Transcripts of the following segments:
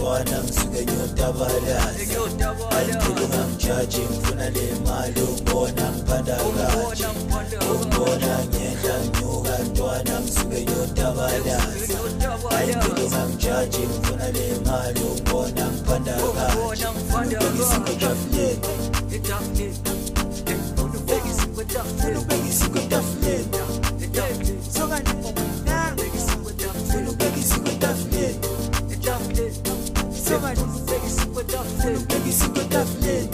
ntwana ngisuke ngiyotabalaza. Ayiphela ungangijaji, ngifuna le mali, ungibona ngiphanda kanje, ungibona ngiyehla nginyuka, ntwana ngisuke ngiyotabalaza. Ayiphela ungangijaji, ngifuna le mali, ungibona ngiphanda kanje. Funa ubheka isinkwa etafuleni, funa ubheka isinkwa etafuleni, funa ubheka isinkwa etafuleni, funa ubheka isinkwa etafuleni.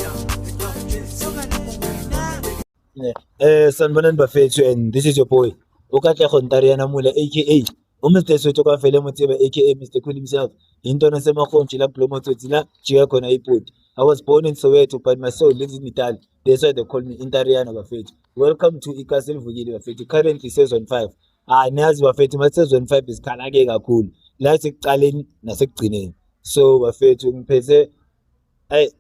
Sanibonani bafethu, and this is your boy uKatlego Ntariana Mula, aka uMr Soto kaVele Motseba, aka Mr Cool himself, intwana semahontshi la kulo motsotsi la jika khona ipoti. I was born in Soweto, but my soul lives in Italy. That's why they call me Intariana bafethu. Welcome to Ikasi Livukile bafethu, currently season 5. Ah, niyazi bafethu, ma season 5 isikhala-ke kakhulu la sekuqaleni nasekugcineni. So bafethu, ngiphethe ayi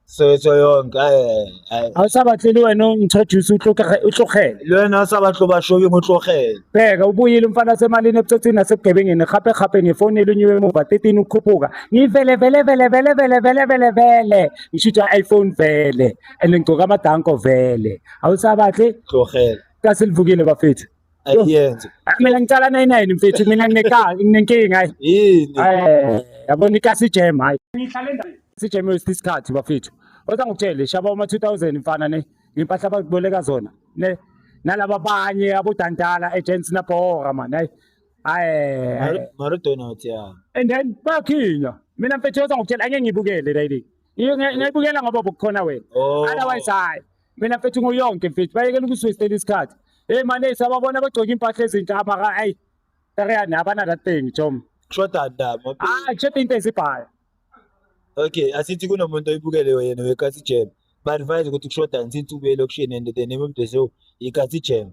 Soweto yonke, ayi ayi. Awusabatleli wena ungi-introduce, utlogele. Le wena o sa batlo ba shopping, o tlogele. Bheka, ubuyile umfana semalini, ebutsotshini nasebugebengeni, hape hape ngefoni elinyiwe emuva 13 ukhuphuka. Ngivele vele vele vele vele vele vele vele. Ngishutha iPhone vele and ngigcoka amadanko vele. Awusabatle. Tlogele. Kasilivukile bafethu. Ayenze. Ah, mina ngicala 99 mfethu, mina nginenkinga hayi. Yini? Yabona ikasi jam, hayi. Ngihlale endaweni sijam isikhathi bafethu. Kodwa ngikutshele shaba uma 2000 mfana ne impahla abakuboleka zona ne nalaba abanye abodantala agents nabhora man, hayi hayi. Mara donut ya. And then bayakhinya. Mina mfethu, yoza ngikutshela, angeke ngibukele la ile. Ngiyibukela ngoba bukhona wena. Oh. Otherwise hayi. Mina mfethu nguyonke mfethu, bayekela ukusiwastela isikhathi. Hey mane, sababona bagcoka impahla ezintsha mara hayi. Tariyani abana that thing jom. Kushoda ndaba. Ah, kushoda into ezibhaya. Okay, asithi kunomuntu oyibukele yena wekasi jam. Ba advise ukuthi kushoda since ubuye elokishini and the name of the show ikasi jam.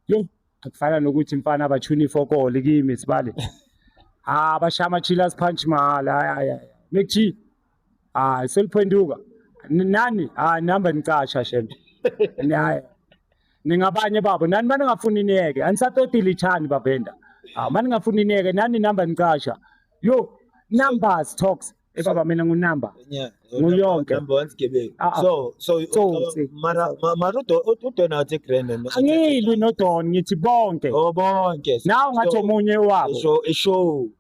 Yo, akufana nokuthi mfana abachuni ifokoli kimi sibale. Ah, bashaya ama-chillers punch mahala, hayi hayi hayi. Mekthi. Ah, seliphenduka. Nani? Ah, nihamba nicasha shem. Hayi. Ningabanye babo, nani maningafuni niyeke. Anisatotile ichani bavenda. Ah, maningafuni niyeke, nani nihamba nicasha. Yo, numbers talks. Eh baba, mina ngunumber. Yeah. Nguyonke. Number 1 sigebengu. Ah, ah. So Tsotsi. Mara udonut egrand and Angilwi noDon, ngithi bonke. Oh, bonke. Nawe ngathi omunye wabo. Show show.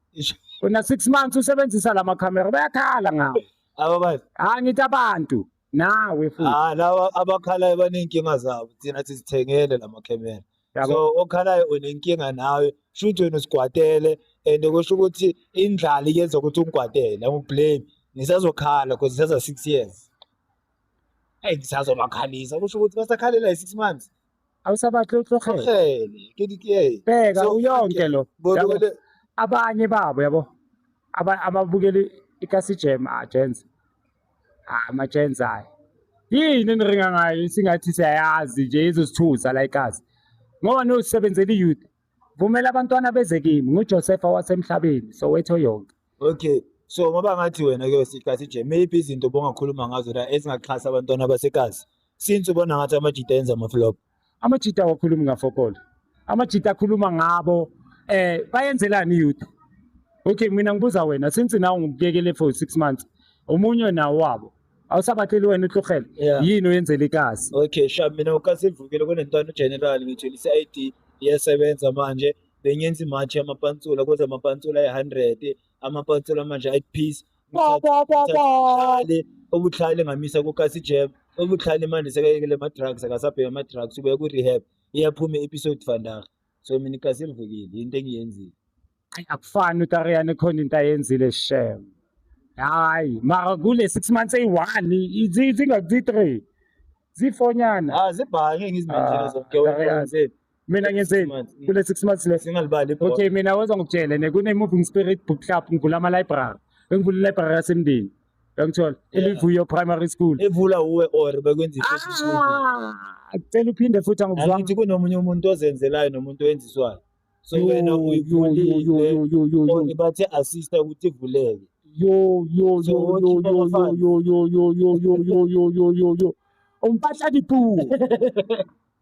Una 6 months usebenzisa lama camera, bayakhala ngawo. Aba bathi Ah, ngithi abantu nawe futhi. Ah, laba abakhalayo baney'nkinga zabo, thina sizithengele lama camera. Yabo. So okhalayo unenkinga nawe, shuthi wena usigwatele and kusho ukuthi indlala iyenza ukuthi ungigwatele, angiblame. Ngisazokhala because ngisaza 6 years. Hey, ngisazobakhalisa, kusho ukuthi basakhalela i-6 months. Awusabahle, utlogele. Tlogele, ke di ke. Bheka So, uyonke lo. Yabo. Bobukele Abanye babo yabo. Ababukeli ikasi jam, ah gents. Ah, ama gents hayi. Yini eniringa ngayo singathi siyayazi nje izosithusa la ikasi. Ngoba nosebenzela i-youth. Vumela abantwana beze kimi, nguJosepha wasemhlabeni, Soweto yonke. Okay. So ngoba ngathi wena ke sikasi jam, maybe izinto bongakhuluma ngazo la ezingaxhasa abantwana basekasi. Since ubona ngathi amajita enza ama-flop. Amajita awakhulumi ngafokolo, amajita akhuluma ngabo bayenzelani youth? Okay, mina ngibuza wena, since nawe ngikuyekele for 6 months, omunye nawo wabo awusabatleli wena, utlogele. Yini oyenzela ikasi? Okay, sharp, mina uKasivukile kunentwana ugeneral ngitholisa i-ID iyasebenza manje. Bengenza imatch yamapantsula kodwa amapantsula ayi-100, amapantsula manje ayi piece. Bo, bo, bo, bo. Obuhlali ngamisa kuKasi Jam. Obuhlali manje sekayekele ama-drugs, akasabheka ama-drugs, ubuya ku-rehab. Iyaphuma i-episode vandag. So mina ikasi livukile, into engiyenzile. Ayi, akufani uTariyane, khona into ayenzile shem. Hayi, mara kule 6 months eyi-1 zingakuzi-3 zifonyana. Ah, zibhange ngizimenshele Ah, zonke wena Tariyane. wenzeni? Mina ngenzeni Months. kule 6 months le? Singalibali ibhola. Okay, mina wenza ngokutshele ne kune-Moving Spirit Book Club, ngivula ama-library, bengivula i-library yasemndeni, uyangithola? Elivuyo Primary School. Evula uwe or bekwenza i-Facebook? Ah, cela uphinde futhi, angikuzwanga. Angithi kunomunye umuntu ozenzelayo nomuntu owenziswayo. So Yo, wena yo, yo, uyivulile yo, yo, yo, yo. or bathe assista ukuthi ivuleke? Yo yo. So Yo yo. wokhipha Yo yo. abafana. Yo yo yo yo yo yo yo yo yo yo, umpahla dipuo,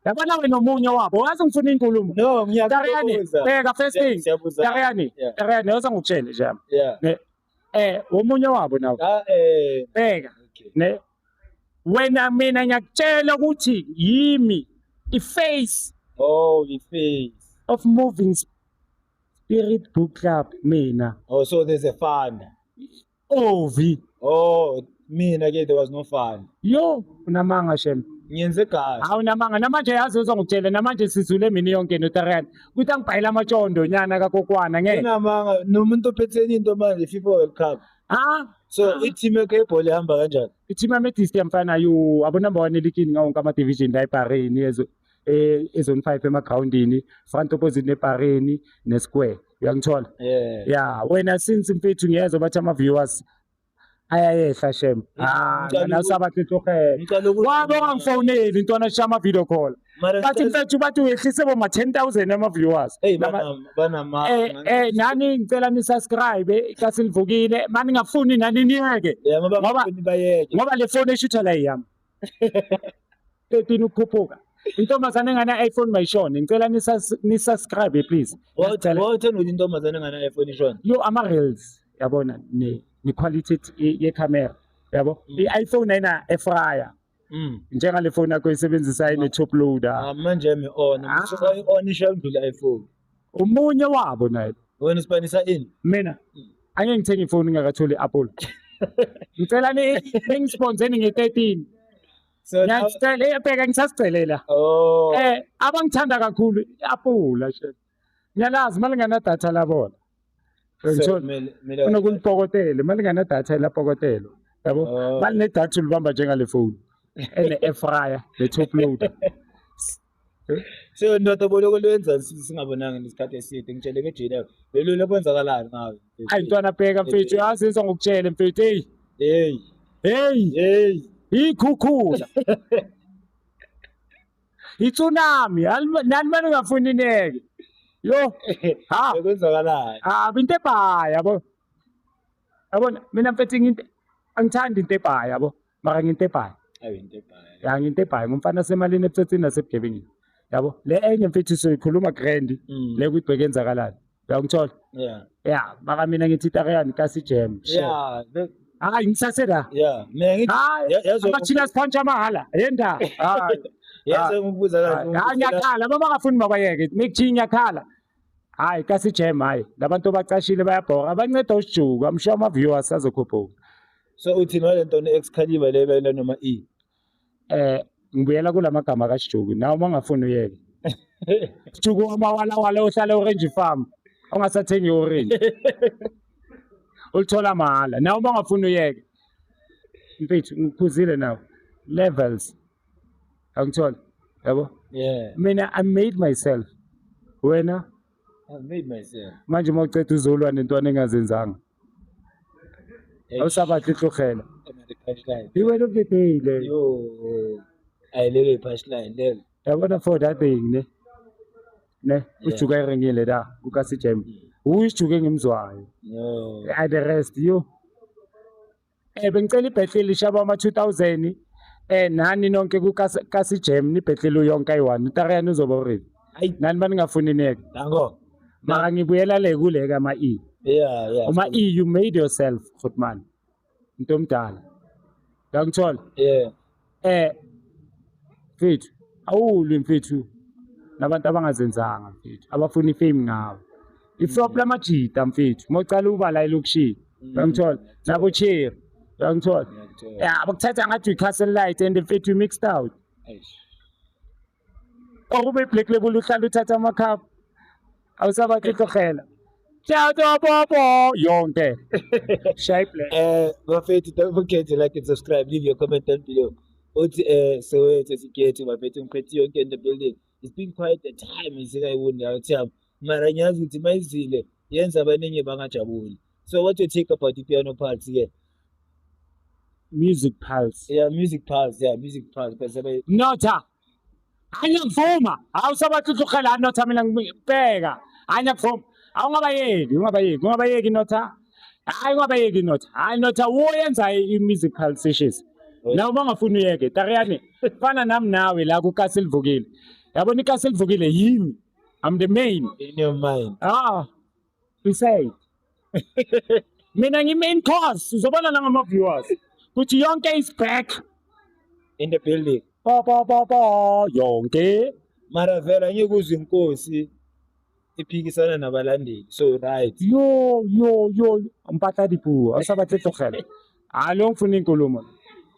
yabona wena omunye wabo wazi ngifuna inkulumo. No, Tariyane, ngiyakubuza. bheka, first thing. Siyabuza. Tariyane. Yeah. Tariyane, yoza ngikutshele nje. Omunye wabo nawo. Ah eh. Bheka. Okay. Ne? Wena mina ngiyakutshela ukuthi yimi i-face Oh, i-face. of Moving Spirit Book Club mina. Oh, so there's a fund. Ovi. Oh, mina ke there was no fund. Yo, unamanga shem. Ngiyenze kahle. Hawu namanga namanje yazi uzongitshela namanje sizule mina yonke noTarian. Kuthi angibhayela amatshondo nyana kaKokwana ngeke. Unamanga nomuntu ophethe into manje FIFA World Cup. Ah, So i-team yakho yebhola ihamba kanjani? I-team yami edisti yamfana yo abo number 1 elikini ngawo wonke ama-division la eBareni ezo e-zone 5 emagrawundini front opposite neBareni ne-square, uyangithola? Yeah. Ya wena since mfethu ngiyezwa bathi ama-viewers ayayehla shem. Ah, Ngicela wena usabathi Ngicela ukuthi wabe ungangifoneli intwana sisha ama-video call. Mara Bathi mfethu bathi wehlise boma 10,000 ama-viewers. Hey, banama Nani ngicela ni-subscribe kasi livukile mani ngafuni nani niyeke. Yeah, ngoba Ngoba- ngifuna bayeke. Ngoba le phone eshutha la yami 13 ukukhuphuka intombazane engana iPhone mayishone, ngicela ni-subscribe please. Ngiyacela. Wawuthanda ukuthi intombazane engana iPhone ishona. Yo, ama-reels yabona ne-quality ye-camera yabo. I-iPhone ayina efraya njengale phone yakho oyisebenzisayo ine-top loader. Ah, manje yami on. Ah. On isho ndlula iPhone. Omunye wabo naye. Wena usipanisa ini? Mina angeke ngithenge ifoni ngingakatholi i-Apple. Ngicela ningisponseni nge-13. So now, Ngiyacela, bheka ngisasicelela. oh. Abangithanda kakhulu i-Apple she. Ngiyalazi malingana data labona. So Ngithola mele unokulipokotela malingana data lapokotelo. Yabo? Oh. Maline data ulibamba njengale phone. Ene air fryer, le top loader. So ndoda boloko lwenza singabonanga nesikhathi eside ngitshele ngejele yakho. Belula kwenzakalani ngawe? Ayi ntwana bheka mfethu, yazi ngizongokutshela mfethu hey. Hey. Hey, Hey. ikhukhula. Itsunami, nani manje ungafuni neke. Yo, ha. Kwenzakalani? Ah, into ebhaya yabo. Yabona mina mfethu nginto angithandi into ebhaya yabo. Mara nginto ebhaya. Ayi into ebhaya. Ya nginto ebhaya ngumfana semalini ebutsetsini nasebugebengini. Yabo, le enye mfethu soyikhuluma grand le ukuthi bekenzakalani. Uyangithola? Yeah. Ya, mara mina ngithi Tariyani kasi jam. Yeah. Hayi ngisase la. Yeah. Mina ngithi Hayi, yazi ama-chillers punch amahala. Yenda. Hayi. yazi ngikubuza kahle. Hayi ngiyakhala, baba bangafuni mabayeke. Mekuthi ngiyakhala. Hayi kasi jam hayi. Labantu bacashile bayabhora. Abanceda usijuku, I'm sure ama viewers azokhuphuka. So uthi ngale nto ne-Excalibur le bayela noma E. Ngibuyela kulamagama kaSijuku. Nawe uma ungafuni uyeke. Sijuku amawalawala ohlala Orange Farm. Ongasathengi orange. Ulithola mahala. Nawe uma ungafuni uyeke. Mfethu ngiphuzile nawe. Levels. Angithola. Yabo? Yeah. Mina I made myself. Wena I made myself. manje uma uceda uzolwa nentwana engazenzanga. Awusabathi ihlohela. Punchline. I-word of the day le. Yo. Ayi lelo i-punchline lelo. Yabona for that thing ne. Ne, usijuka iringile la kukasi jam. Uyisijuke engimzwayo. No. Ayi the rest yo. Bengicela ibhehleli shaba ama 2000. Nani nonke kukasi jam nibhehlelo yonke ayi-1. Tariyani uzoba ready. Ayi. Nani baningafuni neke. Dango. Mara ngibuyela le kule kama E. Yeah, yeah. Uma E you made yourself Goodman. Into omdala. Uyangithola? Yeah. Mfethu, awulwi mfethu nabantu abangazenzanga mfethu, abafuna ifame ngawe. Iflop lamajita mfethu, mawucala uba la elokishini. Uyangithola? Nabo cherry. Uyangithola? Ngiyakuthola. Yeah, bakuthatha ngathi uyi-Castle Light and mfethu you mixed out. Eish. Or ube Black Label uhlala uthatha ama-cup. Awusabathi ihlohela. Ciao bobo yonke. Shape le. Bafethu, don't forget to like and subscribe. Leave your comment down below. Uthi Soweto sikethu bafethu ngiphethe yonke in the building. It's been quite a time isingayiboni yawo Mara ngiyazi ukuthi mayizile yenza abaningi bangajabuli. So what you take about the piano parts here? Music Pulse. Yeah, music pulse. Yeah, music pulse. Bese Notha. Angiyakuvuma. Awusabathi uhlohela notha mina ngibheka. Angiyakuvuma. Awungabayeki, ungabayeki, ungabayeki notha. Hayi ungabayeki notha. Hayi notha woyenza i-music pulse sessions. Nawe uma ungafuni uyeke, Tariyani, fana nami nawe la kukasi livukile. Yabona ikasi livukile yimi. I'm the main. in your mind. Ah. We say. Mina ngi-main course, uzobona nangama-viewers ukuthi Yonke is back. In the building. Ba ba ba ba, Yonke. Mara vele angeke uzwe inkosi iphikisana nabalandeli, so right. Yo yo yo, mpatla dipuo, a sa batle tlogela. A lo ngifuna inkulumo.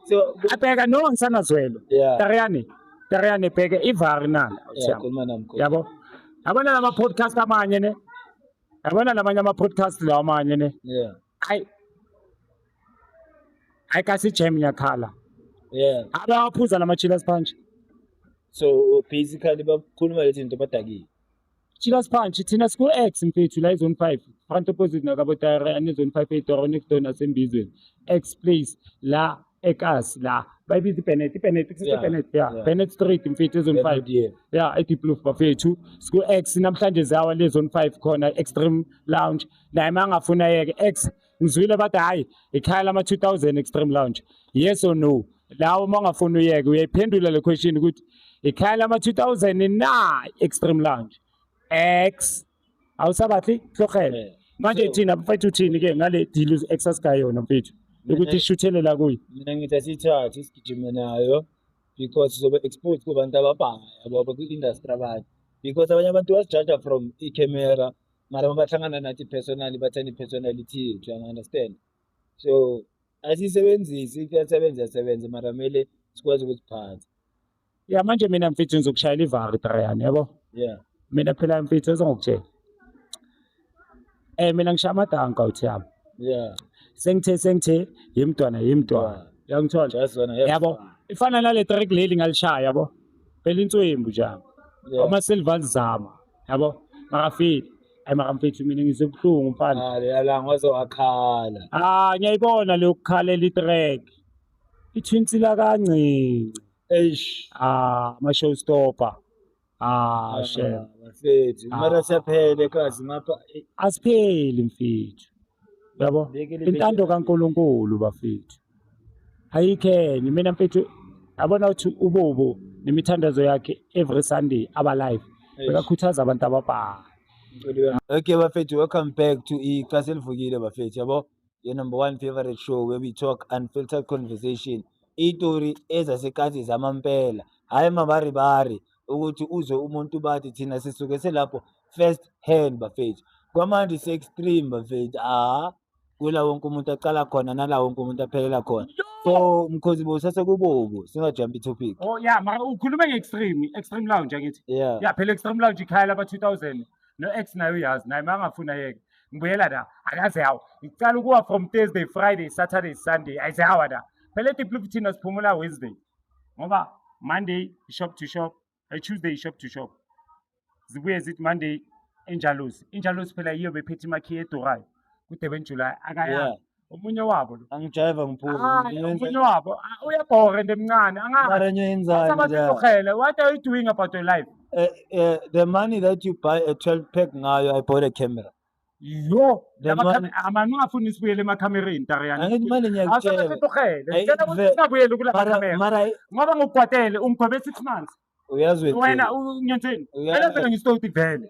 So Abheka no ngisanazwelo. Tariane, Tariane bheke ivari nala. Yeah, khuluma nami, khuluma. Yabo. Yabona lama podcast amanye ne. Yabona lamanye ama podcast lawa amanye ne. Hayi. Hayi kasi jam ngiyakhala. Abawaphuza lama chillers punch. So basically bakhuluma lezi zinto badakile. Chillers punch thina school X mfethu la zone 5 front opposite nakabo tire ne zone 5 edoro next door nasembizweni. X place la ekasi la bayibiza iBennett, iBennett kusese Bennett, yeah. Bennett Street mfethu zone 5. Yeah. Yeah, eDiepkloof bafethu. School X namhlanje zawa le zone 5 khona Extreme Lounge. Naye mangafuna yeke X ngizwile bathi hayi ikhaya lama 2000 Extreme Lounge. Yes or no? Lawo mangafuna uyeke uyayiphendula le question ukuthi ikhaya lama 2000 na Extreme Lounge. X awusabathi tlogela. Manje thina mfethu uthini ke ngale deal X guy yona mfethu? Ukuthi ishuthele la kuyo. Mina ngithi asithathe isigijime nayo because sizobe exposed kubantu ababhaya yabo ku-industry abanye. Because abanye abantu basijudge from i-camera mara mabahlangana nathi personally bathanda i-personality yethu, you understand? So asisebenzisi, kuyasebenza yasebenza mara kumele sikwazi ukuziphatha. Ya manje mina mfethu ngizokushayela ivari Brian, yabo? Yeah. Mina phela mfethu ezongokutshela. Mina ngishaya amadanka uthi yami. Yeah. Sengithe yimntwana yimntwana. Uyangithola? Just wanna have Yabo. fun. Ifana nale track leli ngalishaya yabo. Phela inswembu nje. Yeah. Ama silver zama. Yabo. Makafiki. Ayi makamfethu mina ngizwe ubuhlungu mfana. Ah le la ngazo akhala. Ah ngiyayibona le ukukhalela itrack. Ithinsila kancinci. Eish. Ah ama showstopper. Ah shame. Bafethu. Mara siyaphela ekhasi ngapha. Asipheli mfethu. Yabo. Intando kaNkuluNkulu bafethu. Ayikheni mina mfethu yabona ukuthi ubobo nemithandazo yakhe every Sunday aba live. Bekakhuthaza abantu ababhala. Okay bafethu, welcome back to iKasi Elivukile bafethu, yabo. Your number one favorite show where we talk unfiltered conversation. Itori ezasekasi zamampela. Hayi mabaribari ukuthi uzwe umuntu bathi thina sisuke selapho first hand bafethu. Kwamanje se extreme bafethu. Ah kula wonke umuntu aqala khona nala wonke umuntu aphelela khona. So mkhozi bo sasekubobo singajump topic. Oh yeah, mara ukhuluma nge-extreme, Extreme Lounge angithi. Yeah. Yeah, phela Extreme Lounge ikhaya laba 2000. No X nayo uyazi, naye mangafuna yeke. Ngibuyela la, akaze yawo. Ngicala ukuwa from Thursday, Friday, Saturday, Sunday. Ayisehawa la. Phela eDiepkloof thina siphumula Wednesday. Ngoba Monday shop to shop, Tuesday shop to shop. Zibuye zithi Monday Injalosi. Injalosi phela yiyo bephethe imakhiye edurayo. KuDurban July akaya. Yeah. Omunye wabo lo. Angijive ngiphuza. Omunye wabo uyabhora nje emncane. Angazi. Mara ngiyenzani nje? What are you doing about your life? The money that you buy a 12 pack ngayo, I bought a camera. Yo, amani ungafuni sibuyele emakhamereni Tariana. Angithi manje ngiyakutshela. Awusabuyele kula camera. Ngoba ngikukwatele ungigwebe 6 months. Uyazi wena ungenzeni? Phela phela ngisitoti vele.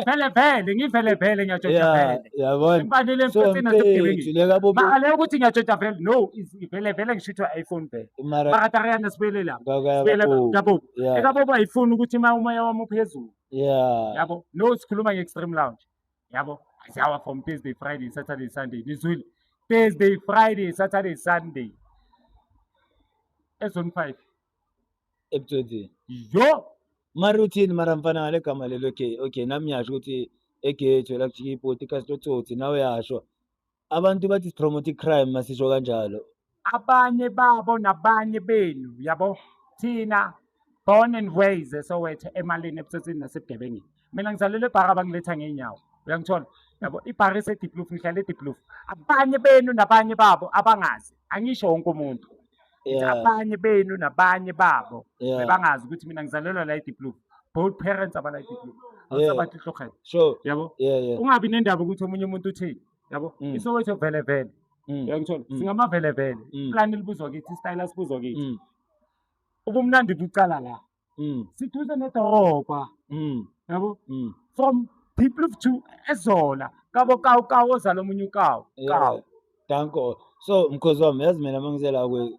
Phela vele ngivele vele ngiyatshotsha vele. Yabona. Imfanele mfethu nasebugebengeni. Mara le ukuthi ngiyatshotsha vele no, vele vele ngishutha iPhone vele. Mara Tariana sibuyele lapho. Sibuyele kabobo. Ekabobo ayifuni ukuthi umoya wami uphezulu. Yeah. Yabo, no sikhuluma nge-Extreme Lounge. Yabo, siyawa from Thursday, Friday, Saturday, Sunday. Nizwile. Thursday, Friday, Saturday, Sunday. Ezone 5. Episode. Yo! Mara uthini mara mfana ngale gama lelo okay, okay nami ngiyasho ukuthi egetho la kujika ipoti kasi lotsotsi nawe uyasho. Abantu bathi promote crime masisho kanjalo. Abanye babo nabanye benu yabo thina born and raised eSoweto emalini ebutsotsini nasebugebengeni. Mina ngizalelwe ebhara bangiletha ngeenyawo. Uyangithola? Yabo ibhara iseDiepkloof ngihlala eDiepkloof. Abanye benu nabanye babo abangazi. Angisho wonke umuntu. Yeah. Abanye benu nabanye babo Yeah. bebangazi ukuthi mina ngizalelwa la eDiepkloof. Both parents abala eDiepkloof. Yeah. Awusabathi hlokhela. Sure. Yabo? Yeah, yeah. Ungabi nendaba ukuthi omunye umuntu uthini. Yabo? iSoweto vele vele. Uyangithola? Singamavele vele. Plan elibuzwa kithi, style asibuzwa kithi. Ubumnandi bucala la. Siduze nedorobha. Yabo? From Diepkloof to Ezola. Kabo kawu kawu ozala omunye ukawu. Kawu. Danko. So mkhozi wami, yazi mina mangizela kwe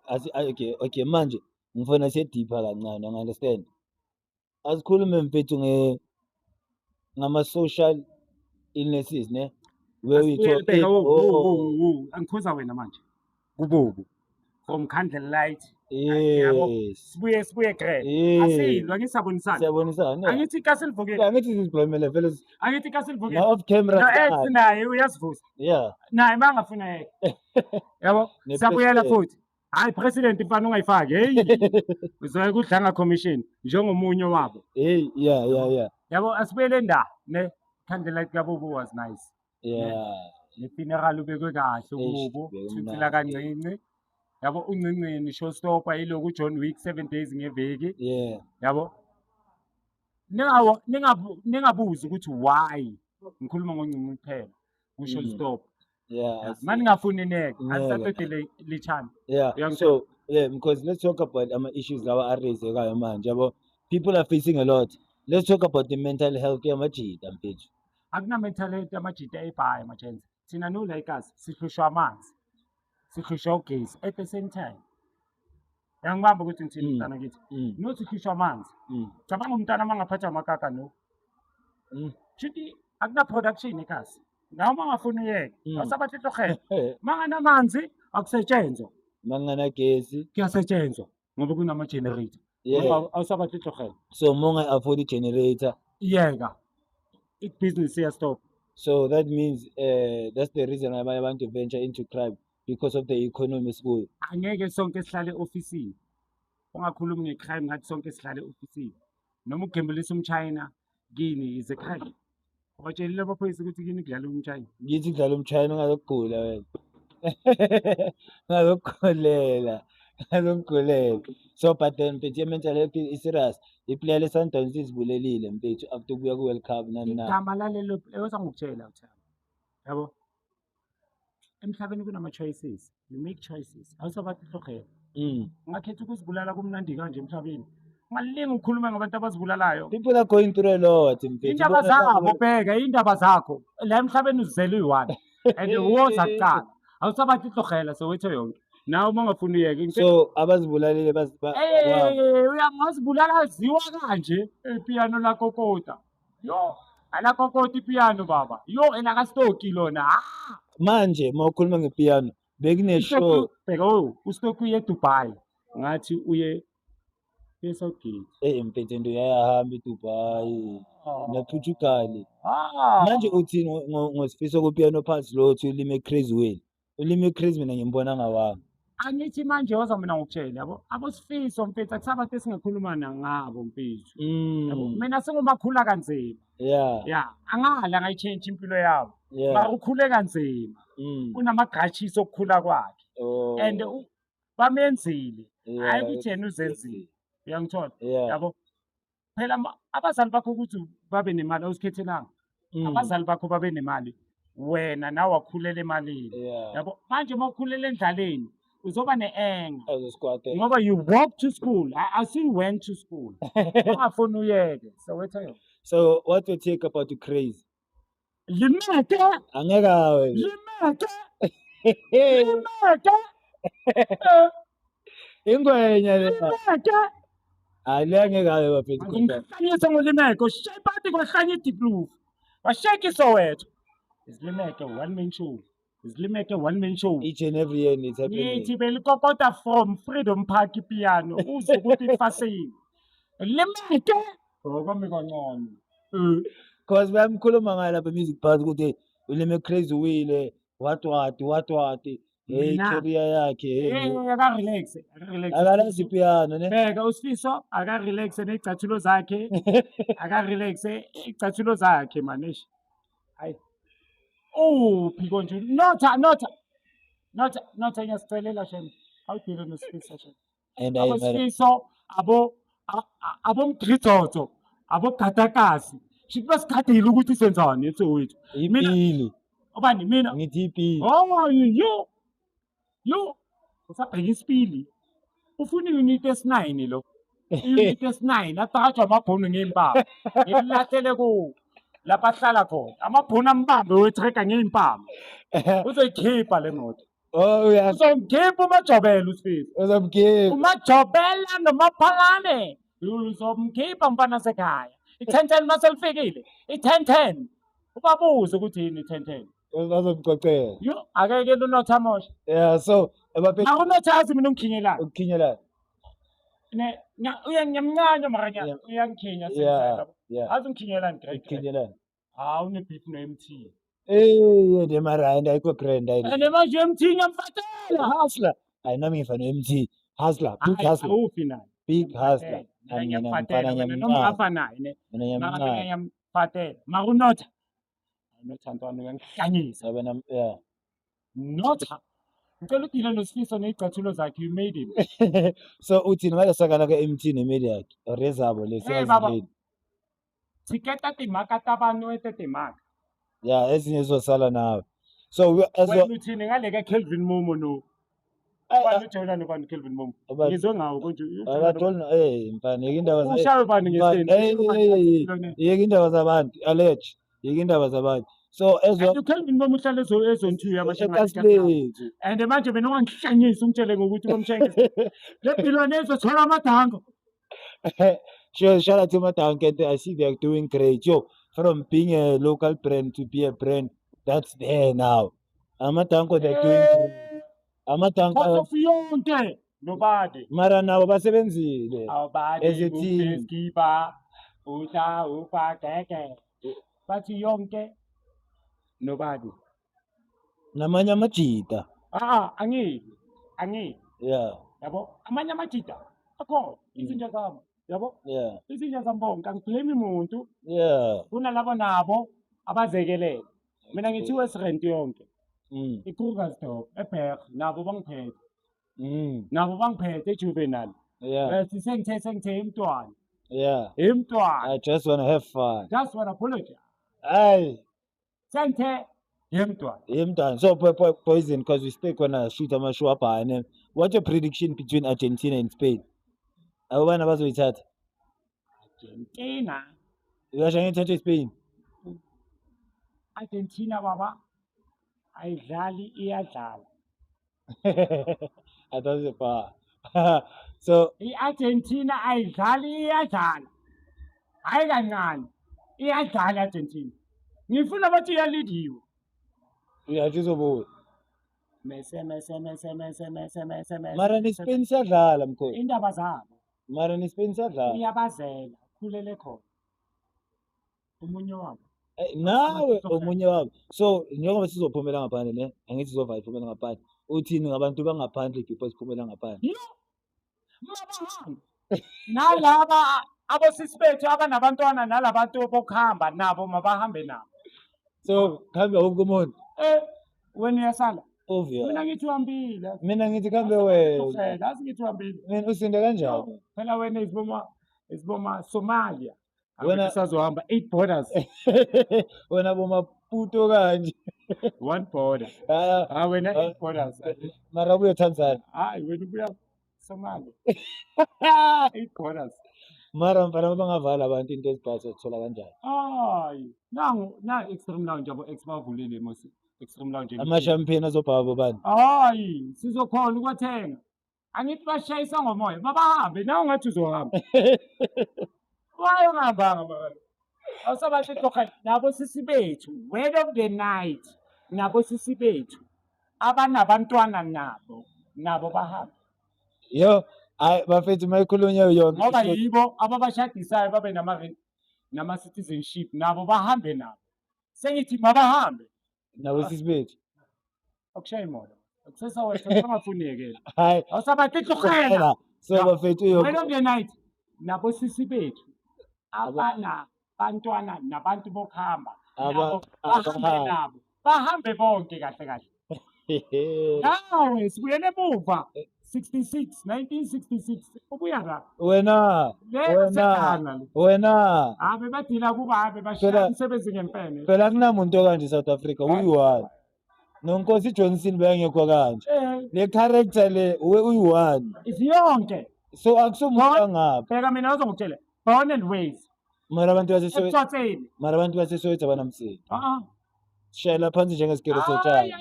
okay, manje ngifuna siye deeper kancane, understand? Asikhulume mfethu ngama social illnesses, ne? Where we talk. Bheka, wo, angikhuza wena manje. Kubobo. From candlelight. Yes. Sibuye grand. Asilwa ngisabonisana. Siyabonisana. Angithi ikasi livukile. Angithi siziblomele vele. Angithi ikasi livukile. Now off camera. No ex naye uyasivusa. Yeah. Naye mangafuna yeke. Yabo, siyabuyela futhi. Hayi president mfana ungayifaki. Hey. Uzoya kudlanga commission njengomunye wabo. Hey, yeah. Yabo, asibuyele nda ne candlelight kaBobo was nice. Yeah. Ne funeral ubekwe kahle uBobo, thuthila kancinci. Yabo, uncinci showstopper iloku John Wick 7 days ngeviki. Yeah. Yabo. Ningabuzi ukuthi why ngikhuluma ngoncinci kuphela ku showstopper. Yeah. Mani ngafuni neke asathethe lichana. Yeah. So yeah, because let's talk about ama issues lawa arezekayo manje, yabo. People are facing a lot. Let's talk about the mental health yamajita mfethu. Akuna mental health yamajita ebhayi machenze. Thina no like us sihlushwa amanzi. Sihlushwa ugesi at the same time. Yangibamba ukuthi ngithini mntana kithi. No sihlushwa amanzi. Cabanga umntana mangaphatha amakaka no. Shuthi akuna production ekhasi. Nawe mangafuni uyeke. Awusabathi hlokhela. Manganamanzi akusetshenzwa. Manganagesi kuyasetshenzwa ngoba kunama generator. Yeah. Awusabathi hlokhela. So monga afford generator. Yeka. It business here stop. So that means that's the reason why I want to venture into crime, because of the economy school. Angeke sonke sihlale ofisini. Ungakhulumi ngecrime ngathi sonke sihlale ofisini. Noma ugembulisa umchina kini is a crime. Ubatshelile abaphoyisa ukuthi kini kudlala umchina. Ngithi kudlala umchina ungazokugula wena. Ungazokugula. So but then mfethu mental health is serious. Iplayer le Sundowns izibulelile mfethu after kuya ku World Cup nani na. Igama lalelo ewasangukutshela uthaba. Yabo. Emhlabeni kunama choices. You make choices. Awusabathi hlokhela. Ungakhetha ukuzibulala kumnandi kanje emhlabeni. Ungalinga ukukhuluma ngabantu abazibulalayo. People are going through a lot mfethu. Indaba zakho bheka, indaba zakho. La emhlabeni uzele uyi-one. And woza kuqala. Awusabathi hlokhela Soweto yonke. Nawe uma ungafuni uyeke. So abazibulalile uyangazibulala ziwa kanje ipiano la kokota. Yo, ala kokota ipiano baba. Yo elakastoki lona. Manje mawukhuluma ngepiano bekune show. Bheka uStoki uye Dubai. Ngathi uye eSouthgate. Mfethu into yayahamba eDubai nePortugal. Manje uthini ngosifiso kupiano pass lo uthi ulime crazy way. Ulime crazy mina ngimbona ngawami. Angithi manje woza mina ngokutshela yabo. Abosifiso mfethu akusabantu esingakhuluma ngabo mfethu. Yabo mina sengumakhula kanzima. Yeah. Yeah, angala ngayichange impilo yabo. Yeah. Mara ukhule kanzima. Unamagatshiso okukhula kwakhe. And bamenzile. Hayi ukuthi yena uzenzile. Uyangithola? Yabo. Phela abazali bakho ukuthi babe nemali awuzikhethelanga. Abazali bakho babe nemali. Wena nawe wakhulela emalini. Yabo manje uma ukhulela endlaleni uzoba ne-anger. Ngoba you walk to school. I still went to school. Ungafuni uyeke. Soweto. So what do you take about the crazy? Limete. Angeke awe. Limete. Limete. Ingwenya le. Limete. Hayi angeke awe bafethu. Ngihlanyisa ngolimeko. Shayipati kwahlanya iDiepkloof. Washake iSoweto. Isilimeke one man show. Isilimeke one man show. Each and every year it's happening. Ngithi belikokota from Freedom Park piano uze ukuthi ifasini. Limeke. Okwami kancane. Because bayamkhuluma ngayo lapha music park ukuthi ulime crazy wile what. Hey career yakhe. Aka relax, aka relax. Akalazi piano ne. Bheka uSifiso aka relax nezicathulo zakhe. Aka relax izicathulo zakhe manesh. Hayi. Oh, phiko nje. Notha ngiyasicelela shem. Awudile noSifiso shem. And Sifiso abo abomgridzodzo, abo gatakasi. Shithi basigadile ukuthi senzani eSoweto. Ipili. Obani mina? Ngithi ipili. Oh, yo. Usabheka isipili. Ufuna unit S9 lo. Unit S9 athatha amabhono ngempama. Ngilahlele ku. Lapho ahlala khona amabhunu ambambe wetreka ngey'mpama, uzoyikhipha le moto. Oh, uya Uzomkhipha uMajobela uSifiso. Uzomkhipha. UMajobela noMaphalane uzomkhipha mfana sekhaya. I-10-10 maselifikile, i-10-10 ubabuze ukuthi yini i-10-10. Bazomcocela. Yo, akeke lunotha mosha. Yeah, so abaphethe Akunotha azi mina ungikhinyelana. Ukukhinyelana. Ne uya ngiyamncane mara uyangikhinya Azi ungikhinyelani great. Ukukhinyelana. Hawu, une-beef no-MT. Eh, ne mara and ayikho grand ayi. And manje MT ngiyamfatela. Hustler. Hayi, nami ngifana no-MT. Hustler, big Hayi, hustler. awuphi naye? Big hustler. Mina Mina ngiyamfatela mfana wena noma ngiyamncane. ungafa naye ne. Mina Mara mina ngiyamncane. ngiyamfatela. Mara unotha. Unotha ntwana uyangihlanyisa. Yabona, yeah. Notha. Ngicela udile noSifiso ney'cathulo zakhe, you made him. So uthini ngalesakala ka-MT nemeli yakhe or ezabo lesi? Eh, baba. Tshiketa timhaka ta vanhu ete timhaka. Yeah, ezinye zizosala nawe. So as Wena uthini ngale ka-Kelvin Momo no? Ubani ujoyina nobani Kelvin Momo? Ngizwe ngawo konje. Akatoli eh mfana, yeke indaba Ushawe bani Mfana, ngeseni? eh, yeke indaba zabantu, alege. Yeke indaba zabantu. So as well uKelvin Momo uhlala ezone 2 yabashaya. Ekasilethu. And manje mina ungangihlanyisa ungitshele ngokuthi bamshayisa. Le bhilwane izothola amadango. Sure, shout out to Madank, and I see they're doing great. Yo, from being a local brand to be a brand that's there now. Amadanko, they're doing great. Amadanko Of yonke nobody. Mara nabo basebenzile. Awubadi As a team. uskiba utla ufa keke. Bathi yonke nobody. Namanye amajita. Ah, angiyi. Angiyi. Yabo, amanye amajita akhona izinja zami. Yabo? Izinja zami bonke angiblame umuntu. Kunalabo nabo abazekelele. Mina ngithi West Rand yonke. IKrugersdorp, eBerg nabo bangiphethe. Nabo bangiphethe eJuvenal. Bese sengithe imntwana. Imntwana. I just want to have fun. Just want to apologize. Ay. Sengithe imntwana. Imntwana. So poison, because we still gonna shoot amashow up and what's your prediction between Argentina and Spain? Abana bazoyithatha. Argentina. Uyasho ngithathe Spain. Argentina baba ayidlali iyadlala. I thought it was so I-Argentina ayidlali iyadlala. Hayi kancane. Iyadlala Argentina. Ngifuna bathi iyalidiwe. Uyasho izobuya. Mese mese mese mese mese mese mese. Mara ne-Spain siyadlala mkhulu. Indaba zabo. Mara ne-Spain siyadlala. Iyabazela, khulele khona. Umunye wabo. Nawe omunye wabo. So njengoba sizophumela ngaphandle ne, angithi sizovala iphumela ngaphandle. Uthini ngabantu bangaphandle before siphumela ngaphandle? Mabahambe. Nalaba abosisi bethu abanabantwana nalabantu bokuhamba nabo mabahambe nabo. So khambe wonke umuntu. Wena uyasala. Obvious. Mina ngithi uhambile. Mina ngithi khambe wena. Azi ngithi uhambile. Mina usinde kanjani? Phela wena iziboma Somalia. Wena sazohamba 8 borders. Wena boma puto kanje. 1 border. Wena 8 borders. Mara ubuye Tanzania. Hayi wena ubuya Somalia. 8 borders. Mara mfana bangavala abantu into ezibhasa uthola kanjani? Hayi, nangu na Extreme Lounge abo ex bavulile mos Extreme Lounge. Ama champagne azobhaba bani? Hayi, sizokhona ukwathenga. Angithi bashayisa ngomoya, babahambe nawe ngathi uzohamba. Why ungahambanga baba? Awusabahle tloga nabo sisi bethu, word of the night. Nabo sisi bethu. Abanabantwana nabo, nabo bahambe. Yo, hayi bafethu mayikhulunywa yonke. Ngoba yibo ababashadisayo babe nama citizenship nabo bahambe nabo. Sengithi mabahambe. Nabo sisi bethu. Akushaya imoto. Akusesa wena ungafuneki. Hayi. Awusabahle tlogela. So bafethu yo. Word of the night. Nabo sisi bethu. Abana bantwana nabantu bokuhamba. Bahambe nabo. Bahambe bonke kahle kahle. Nawe sibuyele emuva 66 1966 ubuya la. Wena wena wena. Abe badila kuba abe bashiya umsebenzi ngempela. Phela kunamuntu kanje South Africa uyi-one. Nonkosi Johnson bengekho kanje. Le character le uyi-one. Isiyonke. So akusumuntu angapha. Bheka mina uzongitshela. Born and raised. Mara abantu baseSoweto, Ekuthotseni. mara abantu baseSoweto abanamsindo. Ah. Shayela phansi njengesigelo sotshani.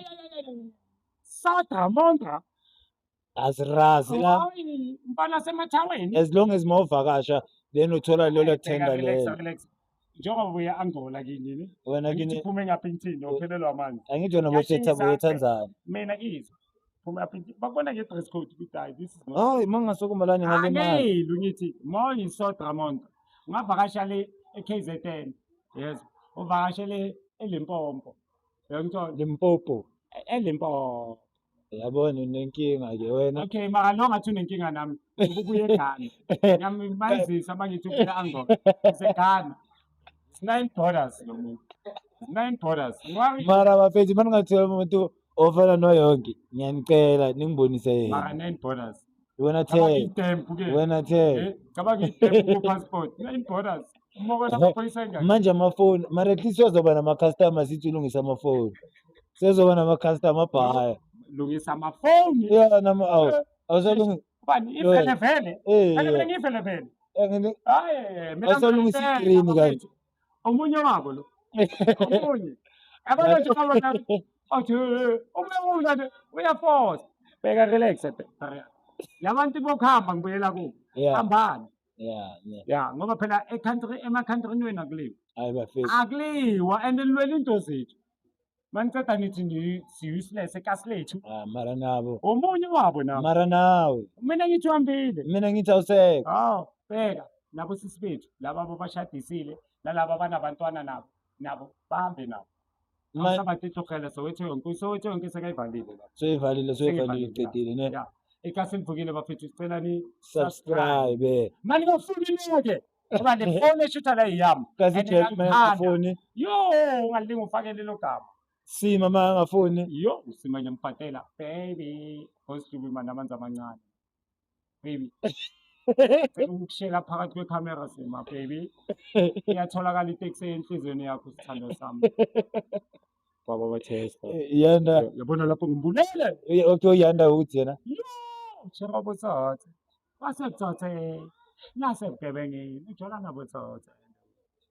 Sadra montra. Asirazi la. Hayi, mfana semathaweni. As long as mawuvakasha then uthola lelo Bheka, tender relax, lelo. relax. Njengoba uya Angola kini ne? Wena Angithi kini uphume ngapha uphelelwa amanzi. angithi wena bosetha Yashisa. boyethanzana. Mina izwa. Phuma apha bakubona nge-dress code ukuthi hayi, this is not. Hayi, mangasukuma lana ngalimala. Anelu ngithi moyi Sodra montra. Ungavakasha le e-KZN. Yes. Uvakashele eLimpopo. Uyangithola? Limpopo. eLimpopo. Yabona unenkinga ke wena. Okay, mara lo ngathi unenkinga nami. Ukubuye eGhana. Ngiyamazisa mangithi ubuya Angola. IseGhana. It's $9 lo muntu. It's $9. Mara bafethu, maningathola umuntu ofana noyonke, ngiyanicela ningibonise Mara yena. $9. Wena Cabanga the. itempu ke. Wena the. Cabanga itempu ku-passport. $9. Umokela amaphoyisa engaki? Manje amafoni, mara at least uyozoba nama-customer sithi ulungisa amafoni. Sezoba nama-customer abhaya. Lungisa amafoni. Yeah, nama awu. Awusalungi. Bani Yo. ivele vele. Eh. Vele vele ngivele vele. Hayi, mina Awusalungisa ngiyacela, i-screen kanti. bafethu. Omunye wabo lo. Omunye. Yabona nje babona athi ubuye nje uyaforce. Bheka, relax bheka. Labantu bokuhamba ngibuyela kubo. Hambani. Ya, ngoba phela e-country ema-countryni wenu akuliwa. Hayi bafethu. Akuliwa and nilwela into zethu. Maniceda nithi si-useless ekasi lethu. Ah, mara nabo. Omunye wabo nabo. Mara nawe. Mina ngithi uhambile. Mina ngithi awusekho. Hawu, bheka nabo sisi bethu laba ababashadisile nalaba abanabantwana nabo bahambe nabo. Awusabathi Soweto yonke, Soweto yonke sekayivalile la. Soyivalile, soyivalile, Seyivalile, qedile ne. Ya. Ikasi livukile bafethu, sicela ni Subscribe. Mani ngofuni nike. Ngoba le phone eshutha la iyami. Kasi And Jack ngiyangithanda. mangafuni. Yo, ungalinga ufake lelo gama. Sima mangafuni. Yo, usima ngiyambhatela. Baby, positive man amanzi amancane. Baby, cela ukukushela phakathi kwekhamera sima baby. Iyatholakala iteksi enhliziyweni yakho sithandwa sami. Baba bathesta. Yanda. Yabona lapho ngimbulele. Okay, yanda uthi yena. Yo, chera botsotsi. Basebutsotsi. Nasebugebengeni, ujola nabotsotsi.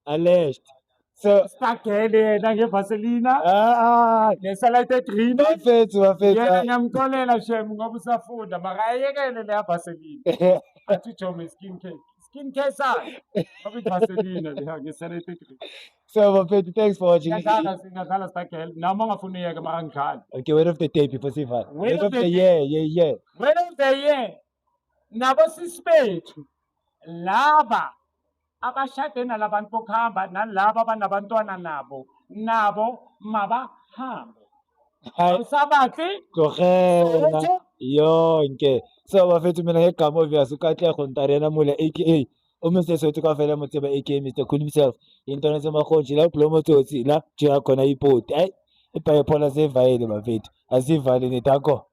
Alleged. So Stakele yena ngevaselina. Ah, ah. Nesalate green. Bafethu, bafethu. Yena ngiyamxolela shem ngoba usafunda mara ayekele leya vaseline. Athi ujome skin care. Skin care sakhe. Ngoba ivaselina leya ngesalate green. So bafethu, thanks for watching. Ngiyadlala, ngiyadlala Stakele. Noma ungafuni uyeke mara ngidlala. Okay, word of the day before sivala. Word Word of of the the year, yeah. Word of the year. Nabo sisi bethu laba abashade nalabantu bokuhamba nalaba abanabantwana nabo mabahambe. Hayi, Awusabathi tlogela Soweto. yonke. So bafethu, mina ngegama obvious uKatlego Ntarena Mula aka uMr Soweto kaVela Motseba aka Mr Cool himself. Intwana semakhonji la ublomo tsotsi la jika khona ipoti. Hayi, ibhayipola seyivayile bafethu. Asivale nedanko.